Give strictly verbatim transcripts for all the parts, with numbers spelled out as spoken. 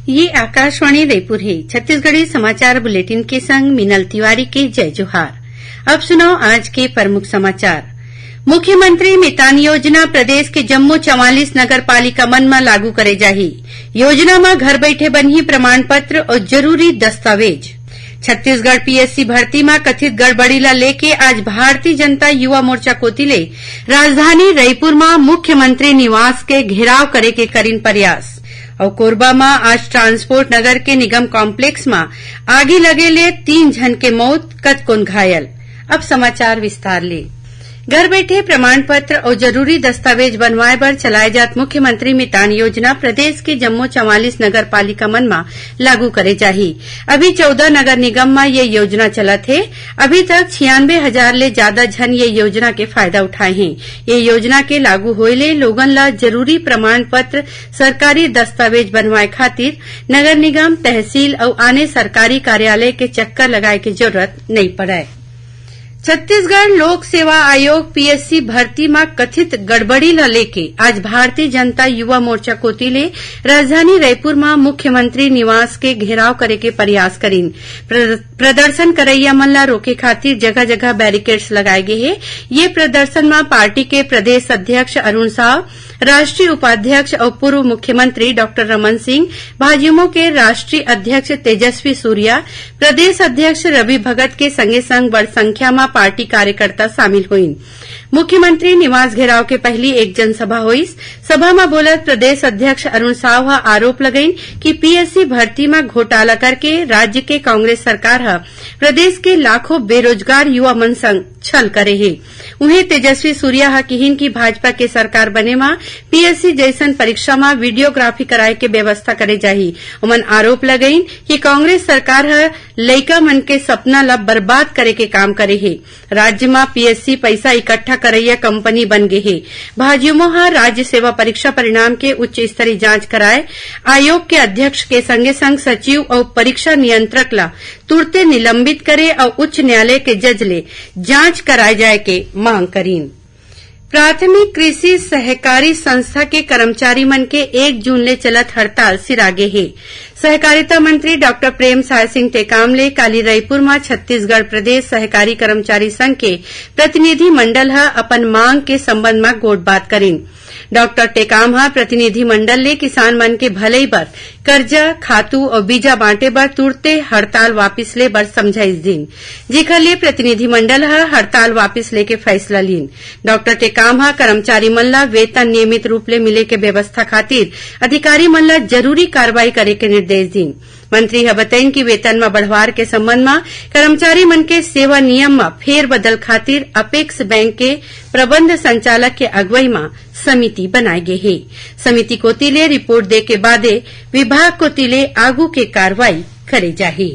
ये आकाशवाणी रायपुर हे। छत्तीसगढ़ी समाचार बुलेटिन के संग मीनल तिवारी के जय जोहार। अब सुनव आज के प्रमुख समाचार। मुख्यमंत्री मितान योजना प्रदेश के जम्मो चवालीस नगर पालिका मन म लागू करे जाही। योजना म घर बइठे बनही प्रमाण पत्र अउ जरूरी दस्तावेज। छत्तीसगढ़ पीएससी भर्ती म कथित गड़बड़ी ल लेके आज भारतीय जनता युवा मोर्चा कोति ले राजधानी रईपुर म मुख्यमंत्री निवास के घेराव करे के करिन प्रयास। अउ कोरबा म आज ट्रांसपोर्ट नगर के निगम कॉम्प्लेक्स म आगी लगे ले तीन झन के मौत, कतकोन घायल। अब समाचार विस्तार ले। घर बैठे प्रमाण पत्र अउ जरूरी दस्तावेज बनवाए बर चलाए जात मुख्यमंत्री मितान योजना प्रदेश के जम्मो चवालीस नगर पालिका मन म लागू करे जाही। अभी चौदह नगर निगम म ये योजना चलत हे। अभी तक छियानवे हजार ले ज्यादा झन ये योजना के फायदा उठाए हें। ये योजना के लागू होए ले लोगन ल जरूरी प्रमाण पत्र, सरकारी दस्तावेज बनवाए खातिर नगर निगम, तहसील अउ आने सरकारी कार्यालय के चक्कर लगाए के जरूरत नइ पड़य। छत्तीसगढ़ लोक सेवा आयोग पीएससी भर्ती म कथित गड़बड़ी ल लेके आज भारतीय जनता युवा मोर्चा कोति ले राजधानी रायपुर म मुख्यमंत्री निवास के घेराव करे के प्रयास करिन। प्र-, प्रदर्शन करइया मन ल रोके खातिर जगह-जगह बैरिकेड्स लगाए गे हे। ये प्रदर्शन म पार्टी के प्रदेश अध्यक्ष अरुण साव, राष्ट्रीय उपाध्यक्ष अउ पूर्व मुख्यमंत्री डॉक्टर रमन सिंह, भाजयुमो के राष्ट्रीय अध्यक्ष तेजस्वी सूर्या, प्रदेश अध्यक्ष रवि भगत के संगे संग बड़ संख्या म पार्टी कार्यकर्ता शामिल होइन। मुख्यमंत्री निवास घेराव के पहिली एक जनसभा होइस। सभा म बोलत प्रदेश अध्यक्ष अरुण साव ह आरोप लगइन कि पीएससी भर्ती म घोटाला करके राज्य के कांग्रेस सरकार ह प्रदेश के लाखों बेरोजगार युवा मन संग छल करे हे। उहें, तेजस्वी सूर्या ह किहिन कि भाजपा के सरकार बने म पीएससी जइसन परीक्षा म वीडियोग्राफी कराए के व्यवस्था करे जाही। ओमन आरोप लगइन कि कांग्रेस सरकार ह लइका मन के सपना ल बर्बाद करे के काम करे हे। राज्य म पीएससी पइसा इकट्ठा करइया कंपनी बन गे हे। भाजयुमो ह राज्य सेवा परीक्षा परिणाम के उच्च स्तरीय जांच कराए, आयोग के अध्यक्ष के संगे संग सचिव अउ परीक्षा नियंत्रक ल तुरते निलंबित करे अउ उच्च न्यायालय के जज ले जांच कराए जाए के मांग करिन। प्राथमिक कृषि सहकारी संस्था के कर्मचारी मन के एक जून ले चलत हड़ताल सिरागे हे। सहकारिता मंत्री डॉक्टर प्रेम साय सिंह टेकाम ले काली रईपुर म छत्तीसगढ़ प्रदेश सहकारी कर्मचारी संघ के प्रतिनिधि मंडल ह अपन मांग के संबंध म गोठबात करिन। डॉक्टर टेकाम ह प्रतिनिधि मंडल ले किसान मन के भलई बर करजा, खातू अउ बीजा बांटे बर तुरते हड़ताल वापिस ले बर समझाइस दिन, जेखर ले प्रतिनिधि मंडल ह हड़ताल वापिस लेके फैसला लीन। डॉक्टर टेकाम ह कर्मचारी मन ल वेतन नियमित रूप ले मिले के व्यवस्था खातिर अधिकारी मन ल जरूरी कार्रवाई करे के निर्देश दीन। मंत्री ह बतइन कि वेतन म बढ़वार के संबंध म कर्मचारी मन के सेवा नियम म फेरबदल खातिर अपेक्स बैंक के प्रबंध संचालक के अगुवई म समिति बनाए गे हे। समिति कोति ले रिपोर्ट दे के बादे विभाग कोति ले आगू के कार्रवाई करे जाही।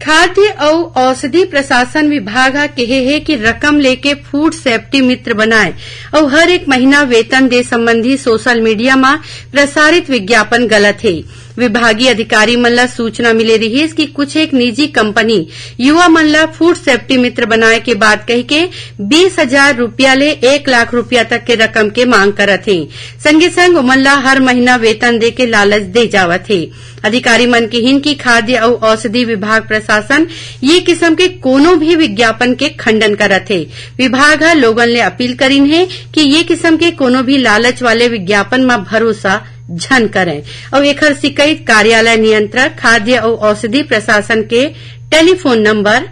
खाद्य अउ औषधि प्रशासन विभाग ह केहे हे कि रकम लेके फूड सेफ्टी मित्र बनाए अउ हर एक महीना वेतन दे संबंधी सोशल मीडिया म प्रसारित विज्ञापन गलत हे। विभागीय अधिकारी मन ल सूचना मिले रिहिस कि कुछ एक निजी कंपनी युवा मन ल फूड सेफ्टी मित्र बनाए के बात कहिके बीस हजार रुपया ले एक लाख रुपया तक के रकम के मांग करत हे। संगे संग ओमन ल हर महीना वेतन दे के लालच दे जावत हे। अधिकारी मन किहिन कि खाद्य अउ औषधि विभाग प्रशासन ये किसम के कोनो भी विज्ञापन के खंडन करत हे। विभाग ह लोगन ले अपील करिन हे कि ये किसम के कोनो भी लालच वाले विज्ञापन म भरोसा झन करय अउ एखर शिकायत कार्यालय नियंत्रक खाद्य अउ औषधि प्रशासन के टेलीफोन नंबर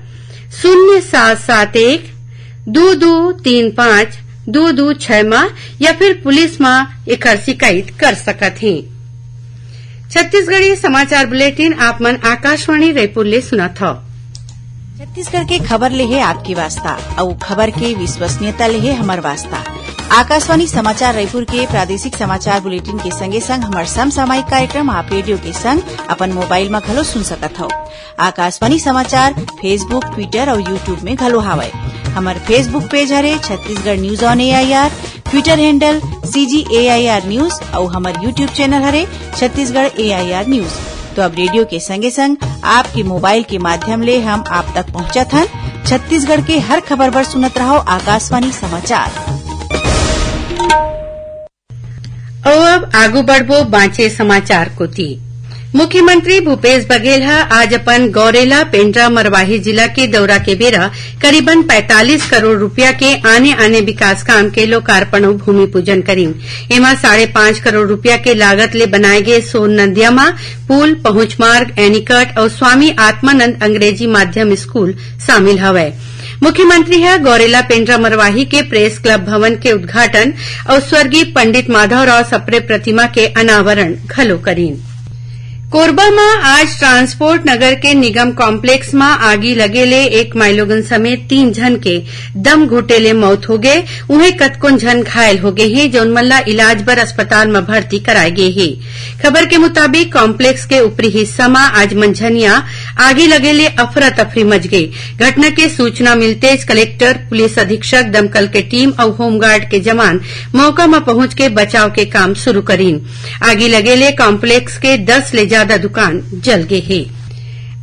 शून्य सात सात एक दू दू तीन पाँच दू दू छह म या फिर पुलिस म एखर शिकायत कर सकत हे। छत्तीसगढ़ी समाचार बुलेटिन आप मन आकाशवाणी रायपुर ले सुनत हव। छत्तीसगढ़ के खबर ले हे आपके वास्ता, अउ खबर के विश्वसनीयता ले हे हमर वास्ता। आकाशवाणी समाचार रायपुर के प्रादेशिक समाचार बुलेटिन के संगे संग हमर समसामयिक कार्यक्रम आप रेडियो के संग अपन मोबाइल म घलो सुन सकत हव। आकाशवाणी समाचार Facebook, Twitter अउ YouTube में घलो हावय। हमर Facebook पेज हरे Chhattisgarh news on AIR, Twitter handle CG AIR news अउ हमर YouTube चैनल हरे छत्तीसगढ़ एआईआर न्यूज। तो अब रेडियो के संगे संग आपके मोबाइल के माध्यम ले हम आप तक पहुंचत हन छत्तीसगढ़ के हर खबर बर सुनत रहव आकाशवाणी समाचार। अउ अब आगू बढ़बो बांचे समाचार कोति। मुख्यमंत्री भूपेश बघेल ह आज अपन गौरेला पेंड्रा मरवाही जिला के दौरा के बेरा करीबन पैंतालीस करोड़ रुपया के आने-आने विकास काम के लोकार्पण अउ भूमि पूजन करीन। एमा साढ़े पांच करोड़ रुपया के लागत ले बनाए गे सोन नदिया म पुल, पहुंच मार्ग, एनीकट अउ स्वामी आत्मानंद अंग्रेजी माध्यम स्कूल शामिल हवय। मुख्यमंत्री ह गौरेला पेंड्रा मरवाही के प्रेस क्लब भवन के उद्घाटन अउ स्वर्गीय पंडित माधवराव सप्रे प्रतिमा के अनावरण घलो करीन। कोरबा म आज ट्रांसपोर्ट नगर के निगम कॉम्प्लेक्स म आगी लगे ले एक माईलोगन समेत तीन झन के दम घुटे ले मौत होगे, उहें कतकोन झन घायल होगे हे, जउन मन ल इलाज बर अस्पताल म भर्ती कराए गे हे। खबर के मुताबिक, कॉम्प्लेक्स के ऊपरी हिस्सा म आज मंझनिया आगी लगे ले अफरा तफरी मच गे। घटना के सूचना मिलतेच कलेक्टर, पुलिस अधीक्षक, दमकल के टीम अउ होमगार्ड के जवान मौका म पहुंच के बचाव के काम शुरू करीन। आगी लगे ले कॉम्प्लेक्स के दस ले जादा दुकान जल गे हे।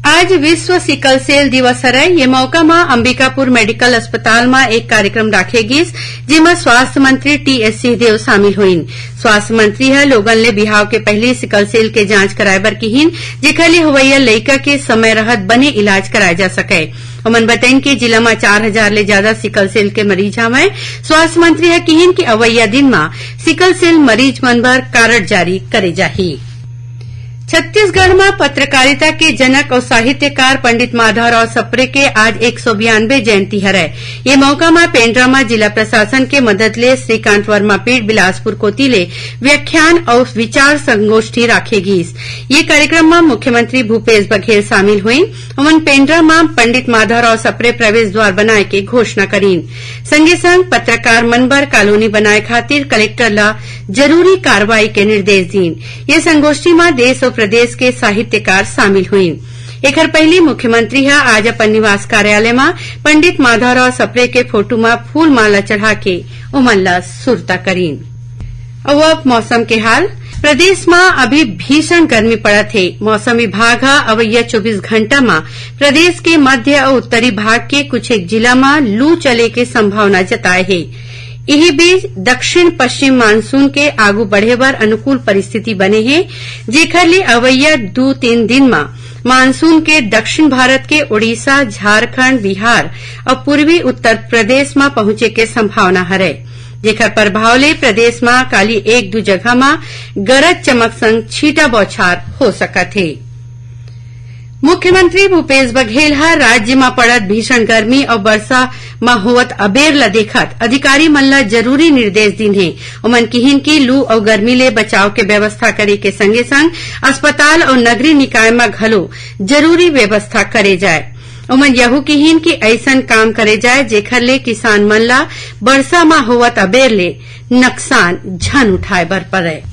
आज विश्व सिकल सेल दिवस हरय। ये मौका म अंबिकापुर मेडिकल अस्पताल म एक कार्यक्रम राखे गिस, जेमा स्वास्थ्य मंत्री टीएस सिंहदेव शामिल होइन। स्वास्थ्य मंत्री ह लोगन ले बिहाव के पहिली सिकल सेल के जांच कराए बर किहिन, जेखर ले होवइया लइका के समय रहत बने इलाज कराए जा सकय। ओमन बताइन कि जिला म चार हजार ले जादा सिकल सेल के मरीज हवय। स्वास्थ्य मंत्री ह किहिन कि अवइया दिन म सिकल सेल मरीज मन बर कारड जारी करे जाही। छत्तीसगढ़ म पत्रकारिता के जनक अउ साहित्यकार पंडित माधवराव सप्रे के आज एक सौ बयानवे जयंती हरय। ये मौका म पेंड्रा म जिला प्रशासन के मदद ले श्रीकांत वर्मा पीठ बिलासपुर कोति ले व्याख्यान अउ विचार संगोष्ठी राखे गीस। ये कार्यक्रम म मुख्यमंत्री भूपेश बघेल शामिल होइन। ओमन पेंड्रा म पंडित माधवराव सप्रे प्रवेश द्वार बनाए के घोषणा करीन। संगे संग पत्रकार मन बर कॉलोनी बनाए खातिर कलेक्टर ल जरूरी कार्रवाई के निर्देश दीन। ये संगोष्ठी म देश अउ प्रदेश के साहित्यकार शामिल होइन। एखर पहिली मुख्यमंत्री ह आज अपन निवास कार्यालय म पंडित माधवराव सप्रे के फोटो म फूल माला चढ़ा के ओमन ल सुरता करीन। अउ अब मौसम के हाल। प्रदेश म अभी भीषण गर्मी पड़त हे। मौसम विभाग ह अवइया चौबीस घंटा म प्रदेश के मध्य अउ उत्तरी भाग के कुछ एक जिला म लू चले के संभावना जताए हे। इही बीच दक्षिण पश्चिम मानसून के आगू बढ़े बर अनुकूल परिस्थिति बने हे, जेखर ले अवइया दू तीन दिन म मानसून के दक्षिण भारत के ओडिशा, झारखंड, बिहार अउ पूर्वी उत्तर प्रदेश म पहुंचे के संभावना हरय, जेखर प्रभाव ले प्रदेश म काली एक दू जगह म गरज चमक संग छींटा बौछार हो सकत हे। मुख्यमंत्री भूपेश बघेल ह राज्य म पड़त भीषण गर्मी अउ बरसा म होवत अबेर ल देखत अधिकारी मन ल जरूरी निर्देश दीन हे। ओमन किहिन कि लू अउ गर्मी ले बचाव के व्यवस्था करे के संगे संग अस्पताल अउ नगरीय निकाय म घलो जरूरी व्यवस्था करे जाय। ओमन यहू किहिन कि अइसन काम करे जाय, जेखर ले किसान मन ल बरसा म होवत अबेर ले नकसान झन उठाय बर परय।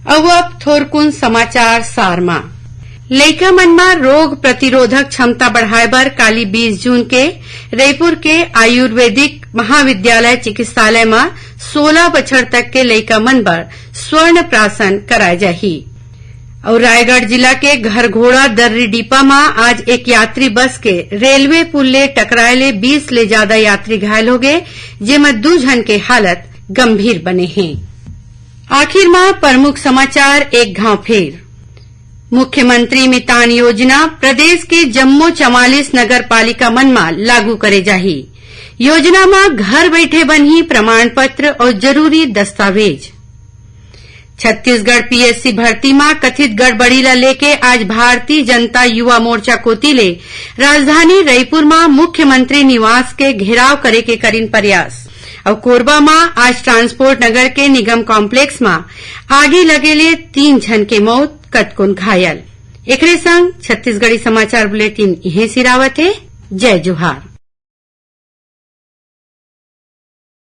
अउ अब थोरकुन समाचार सार म। लइका मन म रोग प्रतिरोधक क्षमता बढ़ाय बर काली बीस जून के रईपुर के आयुर्वेदिक महाविद्यालय चिकित्सालय म सोलह बछर तक के लइका मन बर स्वर्ण प्राशन कराय जाही। अउ रायगढ़ जिला के घरघोड़ा दर्रीडीपा म आज एक यात्री बस के रेलवे पुल ले टकराए ले बीस ले जादा यात्री घायल होगे, जेमा दू झन के हालत गंभीर बने हे। आखिर म प्रमुख समाचार एक घांव फेर। मुख्यमंत्री मितान योजना प्रदेश के जम्मो चवालीस नगर पालिका मन म लागू करे जाही। योजना म घर बइठे बनही प्रमाण पत्र अउ जरूरी दस्तावेज। छत्तीसगढ़ पीएससी भर्ती म कथित गड़बड़ी ल लेके आज भारतीय जनता युवा मोर्चा कोति ले राजधानी रईपुर म मुख्यमंत्री निवास के घेराव करे के करिन प्रयास। अउ कोरबा म आज ट्रांसपोर्ट नगर के निगम कॉम्प्लेक्स म आगी लगे ले तीन झन के मौत, कतकोन घायल। एकरे संग छत्तीसगढ़ी समाचार बुलेटिन इहें सिरावत हे। जय जोहार।